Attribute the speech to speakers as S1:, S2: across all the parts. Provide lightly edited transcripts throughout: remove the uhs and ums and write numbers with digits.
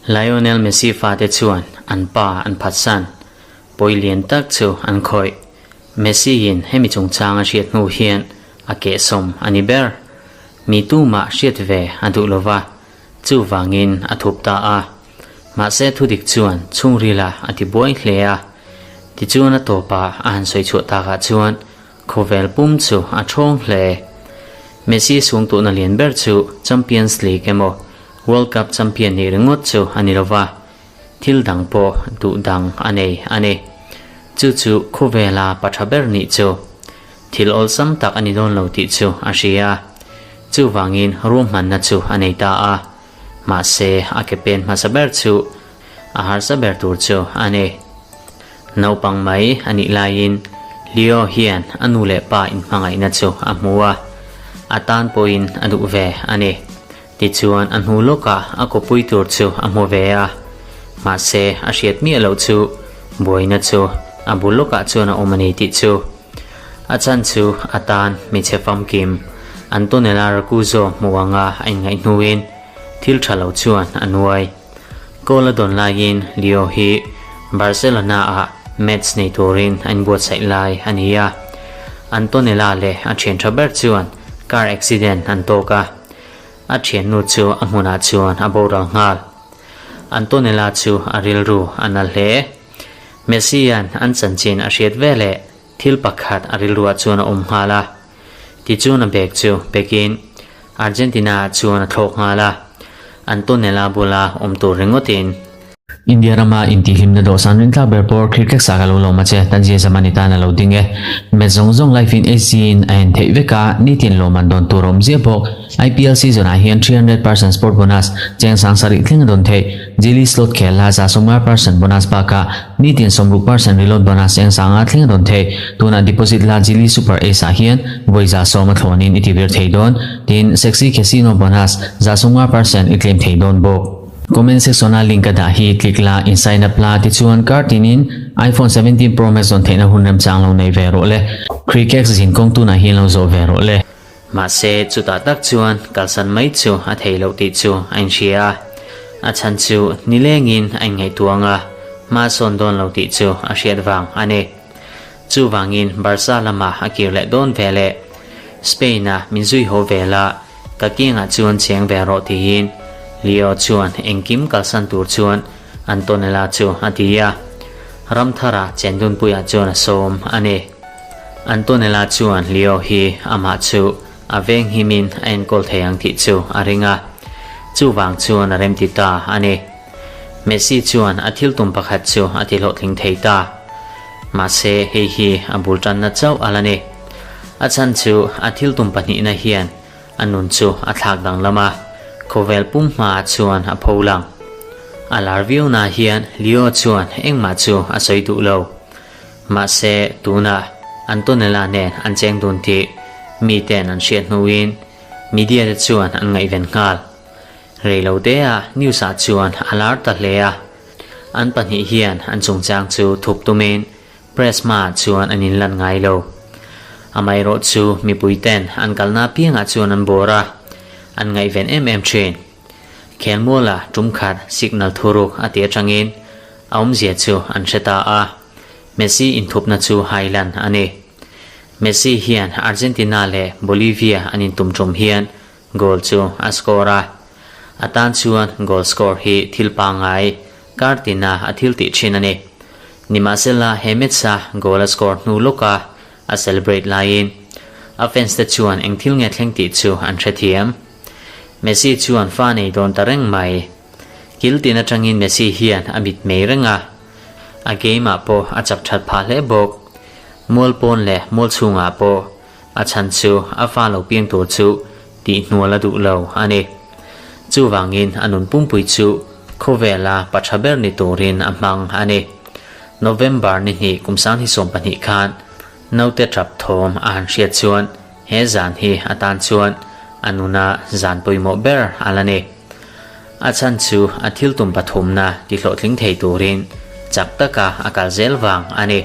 S1: Lionel Messi fate chuan an pa an phatsan pawi lian tak chu an khawih. Messi-in hemi chungchang a hriat hnu hian a kehsawm a ni ber. Mi tumah hriat ve a duh lo va, chuvangin a thup ta a. Mahse thudik chuan chhungrila a ti buai hle a. Tichuan a tawpah a han sawi chhuah takah chuan Khawvel pum chu a ṭhawng hle. Messi sungtuhna lian ber chu Champions League emaw World Cup champion nih ringawt chu a ni lova, thil dang pawh duh dang a nei a ni. Chu chu khawvela pa ṭha ber nih chu thil awlsam tak a ni dawn lo tih chu a hria. Chuvangin ruahmanna chu a nei ta a, mahse a ke pen hmasa ber chu a harsa ber tur chu a ni. Naupang mai a nih laiin Leo hian a nu leh pa inhmangaihna chu a hmu a, a tan pawhin a duh ve a ni. Tichuan a hnu lawkah a kawpui tur chu a hmu ve a, mahse a hriat miah loh chu buaina chu a bul lawkah chuan a awm a ni tih chu. A chhan chu a tan hmeichhe famkim Antonella Roccuzzo hmu anga a inngaih hnuin thil tha lo chuan a nuai. Goal a dawn laiin Leo hi Barcelona-ah match nei turin a inbuatsaih lai a ni a. Antonella leh a thian tha ber chuan car accident an tawk a, a thiannu chu a hmunah chuan a boral nghal. Antonella chu a rilru a na hle. Messi-a'n an chanchin a hriat veleh thil pakhat a rilruah chuan a awm nghal a. Tichuan a bag chu pekin Argentina-ah chuan a thlawk nghal a, Antonella bula awm tur ringawtin.
S2: India rama intihhlimna dawhsan rintlak ber pawr Cricket sa ka lo lawm a che, Tanzia Zamani tan a lo ding e. Match zawng zawng live in HC in a en theih vek a, nitin lawmman dawn tur a awm ziah bawk. IPL season ah hian 300% sport bonus cheng sang sarih thleng a dawn theih. Jili slot khel la 150 percent bonus bakah nitin 60 percent reload bonus eng sanga thleng a dawn theih. Tunah deposit la Jili Super Ace ah hian vawi 100 a thlawnin i tivir thei dawn. Tin, Sexy Casino bonus 150 percent i claim thei dawn bawk. Comment section a link ka dah hi click la in sign up la tichuan kar tinin iPhone 17 Pro Max dawn theihna hun remchang lo nei ve rawh le. Crickex zin kawng tunah hian lo zawh ve rawh le.
S1: Mahse, chutah tak chuan kalsan mai chu a thei loh tih chu a inhria a. A chhan chu nilengin a inngaihtuang a, hma sawn dawn lo tih chu a hriat vang a ni. Chuvangin Barca lamah a kir leh dawn ve leh. Spain-a min zui haw ve la, ka kiangah chuan cheng ve rawh tiin Leo chuan engkim kalsan tur chuan Antonella chu a ti a. Ramthara chendunpuiah chuan a sawm a ni. Antonella chuan Leo hi amah chu a venghimin a enkawl thei ang tih chu a ring a, chuvang chuan a remti ta a ni. Messi chuan a thil tum pakhat chu a ti hlawhtling thei ta. Mahse hei hi a bul tanna chauh a la ni. A chhan chu a thil tum pahnihna hian a nun chu a thlak danglam a, khawvel pum hmaah chuan a pho lang. A lar viau na hian Leo chuan engmah chu a sawi duh lo. Mahse, tunah Antonella nen an cheng dun tih miten an hriat hnuin media te chuan an ngaihven nghal. Reilotea news ah chuan a lar ta hle a, an pahnih hian an chungchang chu thup tumin press hmaah chuan an inlan ngai lo. Amaherawh chu mipui ten an kalna apiangah chuan an bawr a, an ngaihven em em thin. Khelmuala tum khat signal thuruk a ti atangin a awmzia chu an hre ta a, Messi inthupna chu hailan a ni. Messi hian Argentina leh Bolivia an intum tum hian goal chu a score a, a tan chuan goal score hi thil pangngai kar tina a thil tih thin a ni. Nimahsela he match-a goal a score hnu lawka a celebrate laiin a fans te chuan eng thil nge thleng tih chu an hrethiam. Messi chuan fa nei dawn ta reng mai. Kil tin atangin Messi hian a mit mei reng a, a game ah pawh a chak that phah hle bawk. Mual pawn leh mual chhungah pawh a chhan chu a fa lo piang tur chu tih hnual a duh lo a ni. Chuvangin a nun pumpui chu khawvela pa tha ber ni turin a hmang a ni. November ni hnih kum sang hi 12 khan naute tap thawm a han hriat chuan he zan hi a tan chuan a nuna zan pawimawh ber a la ni. A chhan chu a thil tum pathumna ti hlawhtling thei turin chak taka a kal zel vang a ni.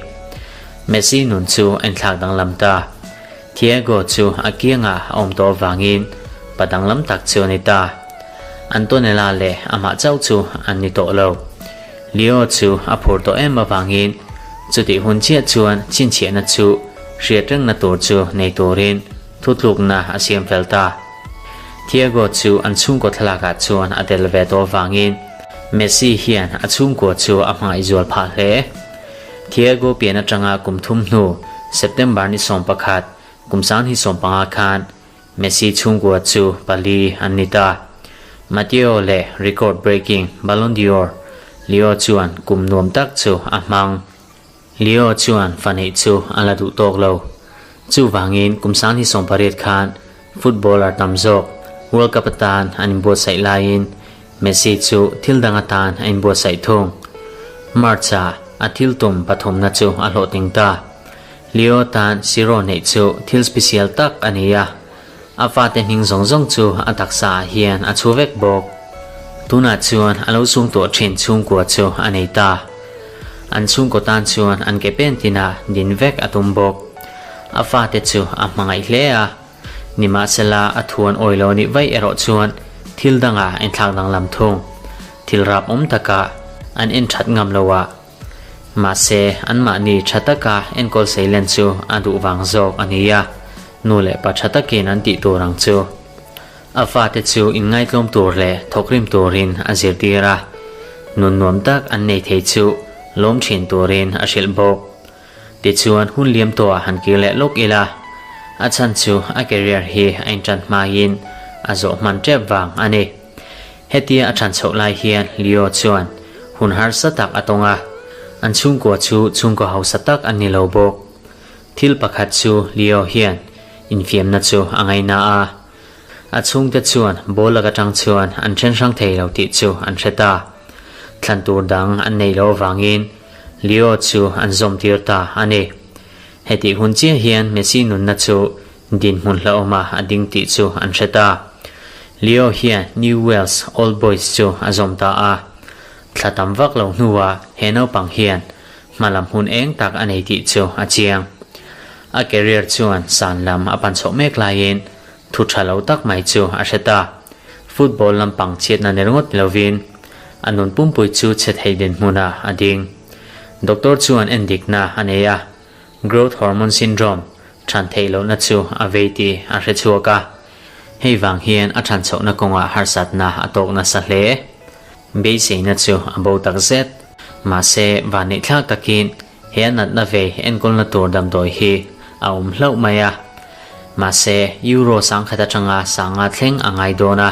S1: Messi nun chu a inthlak danglam ta. Thiago chu a kiangah a awm tawh avangin pa danglam tak chu a ni ta. Antonella leh amah chauh chu an ni tawh lo. Leo chu a phur tawh em avangin chutih hun chiah chuan chhinchhiahna chu hriat rengna tur chu nei turin thutlukna a siam fel ta. Thiago chu an chhungkaw thlalakah chuan a tel ve tawh avangin Messi hian a chhungkua chu a hmangaih zual phah hle. Thiago pian atanga kum thum hnu September ni 11, kum 2015 khan Messi chhungkua chu pali an ni ta. Mateo leh record breaking Ballon d'Or Leo chuan kum nuam tak chu a hmang. Leo chuan fa neih chu a la duh tawk lo. Chuvangin kum 2018 khan footballer tam zawk World Cup atan an inbuatsaih laiin Messi chu thil dang atan a inbuatsaih thung. March-ah a thil tum pathumna chu a hlawhtling ta. Leo tan Siro neih chu thil special tak a ni a, a fate hming zawng zawng chu a taksa ah hian a chhu vek bawk. Tunah chuan a lo chhungtuah thin chhungkua chu a nei ta. An chhungkaw tan chuan an ke pen tinah din vek a tum bawk. A fate chu a hmangaih hle a, nimahsela a thuan awi lo nih vaih erawh chuan thil dangah a inthlak danglam thung. Thil rap awm takah an en that ngam lo a. Mahse, anmahni tha taka enkawl seilen chu a duh vang zawk a ni a, nu leh pa tha takin an tih tur ang chu. A fate chu inngaitlawm tur leh thawkrim turin a zirtir a, nun nuam tak an nei thei chu lawm thin turin a hrilh bawk. Tichuan, hun liam tawhah han kir leh lawk ila, a chhan chu a career hi a intan hmain a zawh hman tep vang a ni. Hetia a ṭhan chhoh lai hian Leo chuan hun harsa tak a tawng a, an chhungkua chu chhungkaw hausa tak an ni lo bawk. Thil pakhat chu Leo hian infiamna chu a ngaina a, a chhungte chuan ball lak aṭang chuan an ṭhen hrang thei lo tih chu an hre ta. Thlan tur dang an nei lo avangin Leo chu an zawmtir ta a ni. Hetih hun chiah hian Messi nunna chu dinhmun hlauhawma a ding tih chu an hre ta. Leo hian New Wales Old Boys chu a zawm ta a. Thla tam vak lo hnuah he naupang hian hmalam hun eng tak a nei tih chu a chiang. A career chuan san lam a pan chhoh mek laiin thu tha lo tak mai chu a hre ta. Football lampang chhiatna ni ringawt ni lovin a nun pumpui chu chhe thei dinhmunah a ding. Doctor chuan endikna a nei a. Growth hormone syndrome ṭhan theih lohna chu a vei tih a hre chhuak a, hei vang hian a ṭhan chhohna kawngah harsatna a tawk nasa hle. Beiseina chu a bo tak zet. Mahse, vanneihthlak takin he a natna vei enkawlna tur damdawi hi a awm hlauh mai a. Mahse, Euro sangkhat aṭanga sanga thleng a ngai dawn a,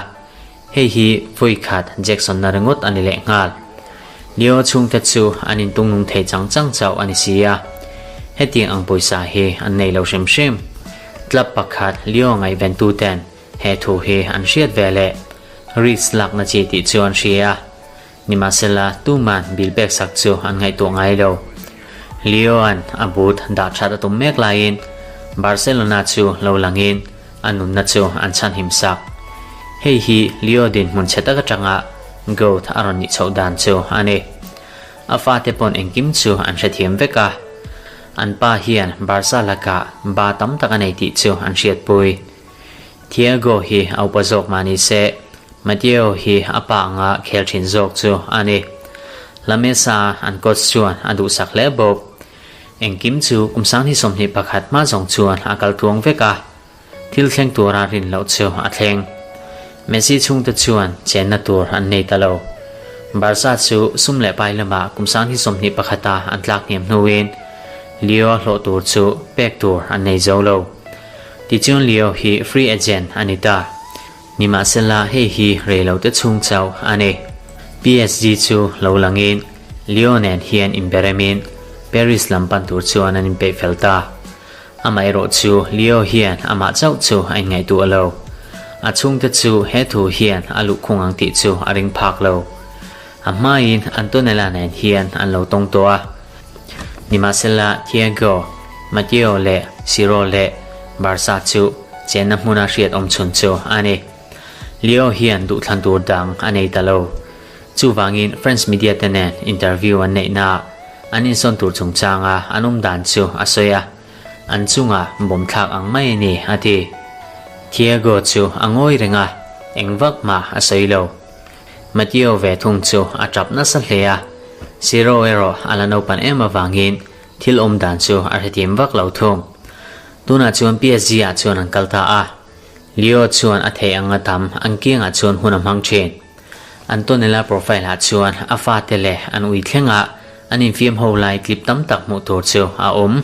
S1: Hei hi vawi khat Jackson-na ringawt a ni leh nghal. Leo chhungte chu an intungnung thei chang chang chauh a ni si a. Hetiang ang pawisa hi an nei lo hrim hrim. Club pakhat Leo ngaihventuten he thu hi an hriat ve leh risk lakna chi tih chu an hria a. Nimahsela tuman bill pek sak chu an ngaihtuah ngai lo. Leo-a'n a boot dah that a tum mek laiin Barcelona chu lo langin a nunna chu an chhanhim sak. Hei hi Leo dinhmun chhe tak atanga Goat a rawn nih chhoh dan chu a ni. A fate pawn engkim chu an hrethiam vek a, an pa hian Barca lakah ba tam tak a nei tih chu an hriatpui. Thiago hi a upa zawk mah ni se, Mateo hi a pa anga khel thin zawk chu a ni. La Mesa an coach chuan a duhsak hle bawk. Engkim chu kum 2021 hma zawng chuan a kal tluang vek a, thil thleng tura rin loh chu a thleng. Messi chhungte chuan chenna tur an nei ta lo. Barca chu sum leh pai lamah kum 2021 a an tlak hniam hnuin Leo hlawh tur chu pek tur an nei zo lo. Tichuan Leo hi free agent a ni ta. Nimahsela hei hi rei lo te chhung chauh a ni. PSG chu lo langin Leo nen hian inberemin Paris lam pan tur chuan an inpeih fel ta. Amaherawh chu Leo hian amah chauh chu a inngaihtuah lo. A chhungte chu he thu hian a luhkhung ang tih chu a ring phak lo. A hmain Antonella nen hian an lo tawng tawh a. Nimahsela Thiago, Mateo leh Ciro leh Barca chu chenna hmuna hriat awm chhun chu a ni. Leo hian duhthlan tur dang a nei ta lo. Chuvangin French media te nen interview an neihnaah an insawn tur chungchanga an awm dan chu a sawi a, an chunga bawm thlak ang mai a ni, a ti. Thiago chu a ngawi reng a, eng vak mah a sawi lo. Mateo ve thung chu a tap nasa hle a, Ciro erawh a la naupan em avangin thil awm dan chu a hrethiam vak lo thung. Tunah chuan PSG ah chuan an kal ta a, Leo chuan a theih anga tam an kiangah chuan hun a hmang thin. Antonella profile ah chuan a fate leh an ui thlengah an infiam ho lai clip tam tak hmuh tur chu a awm.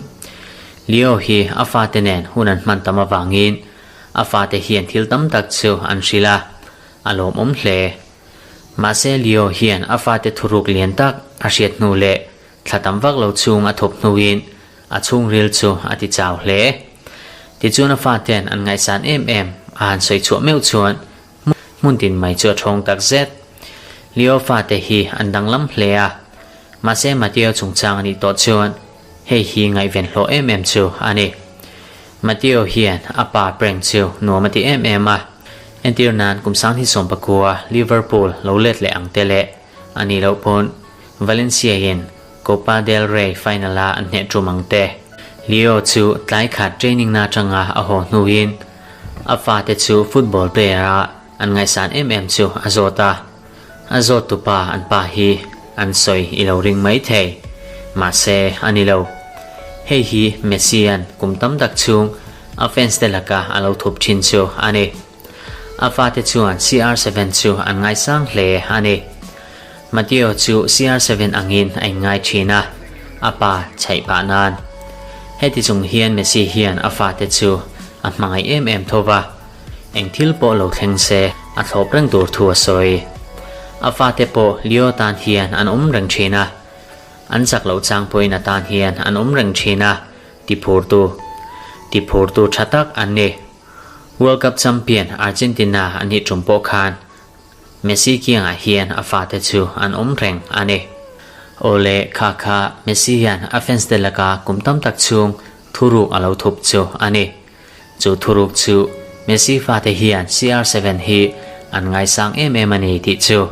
S1: Leo hi a fate nen hun an hman tam avangin a fate hian thil tam tak chu an hrilh a, a lawmawm hle. Mahse Leo hian a fate thuruk lian tak a hriat hnu leh thla tam vak lo chhung a thawp hnuin a chhungril chu a ti chau hle. Tichuan a faten an ngaihsan em em a han sawi chhuah meuh chuan hmun tin mai chu a thawng tak zet. Leo fate hi an danglam hle a, mahse Mateo chungchang a nih tawh chuan hei hi ngaihven hlawh em em chu a ni. Mateo hian a pa prank chu nuam a ti em em a, entir nan kum 2019 Liverpool lo let leh ang te leh a nih loh pawn Valencia in Copa del Rey final a an hneh tum ang te. Leo chu tlai khat training na atanga a haw hnuin a fate chu football player a an ngaihsan em em chu a zawt a. A zawt tupa an pa hi an sawi i lo ring mai thei. Mahse a ni lo. Hei hi Messi an kum tam tak chhung a fans te laka a lo thup thin chu a ni. A fate chuan CR7 chu an ngaisang hle a ni. Mateo chu CR7 angin a inngai thin a, a pa chhaih phah nan. Heti chung hian Messi hian a fate chu a hmangaih em em tho va, eng thil pawh lo thleng se a thlawp reng tur thu a sawi. A fate pawh Leo tan hian an awm reng thin a, an chak loh chang pawhin a tan hian an awm reng thin a, tiphurtu tiphurtu tha tak an ni. World Cup champion Argentina an nih tum pawh khan Messi kiangah hian a fate chu an awm reng a ni. Awle kha kha Messi hian a fans te laka kum tam tak chhung thuruk a lo thup chu a ni. Chu thuruk chu Messi fate hian CR7 hi an ngaisang em em a ni tih chu.